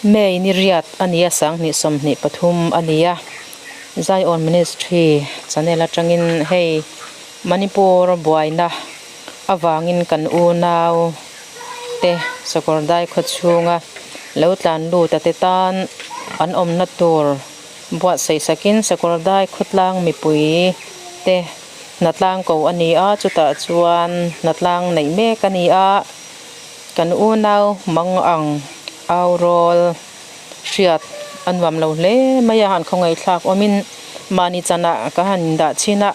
May ni riat a ni a sanghnih 23 a ni a Zion Ministry channel atangin hei Manipur buaina avangin kan unau te Sakawrdai khaw chhunga lo tlan lut a te tan an awmna tur buatsaih sakin Sakawrdai khawtlang mipui te hnatlang ko a ni a chutah chuan hnatlang neih mek a ni a. Kan unau mang ang au rawl hriat a nuam lo hle mai a, han khawngaihthlak awmin mahni chanah ka han indah chhin a,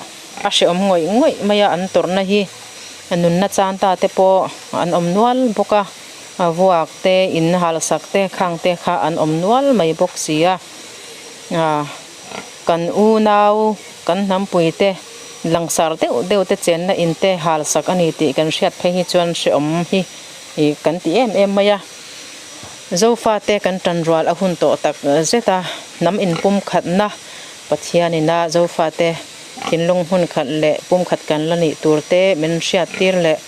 a hrehawm ngawih ngawih mai a, an tawrhna hi nunna chan ta te pawh an awm nual bawk a, vuak te in halsak te khang te kha an awm nual mai bawk si a, Kan unau, kan hnampui te langsar deuh deuh te chenna in te hal sak a ni tih kan hriat phei hi chuan hrehawm hi kan ti em em mai a. Zofate kan tanrual a hun tawh tak zet a, hnam inpumkhatna Pathianina Zofate thinlung hmun khat leh pumkhat kan la nih tur te min hriat tir leh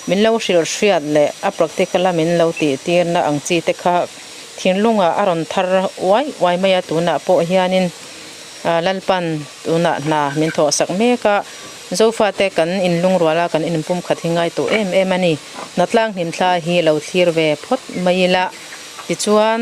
min lo hrilh hriat leh a practical a min lo tih tirna ang chi te kha Thinlungah a rawn thar uai uai mai a, tunah pawh hianin Lalpan tunah hna min thawh sak mek a, Zofate kan inlungrual a, kan inpumkhat hi ngai tawh em em a ni. Hnatlang hlimthla hi lo thlir ve phawt mai ila tichuan.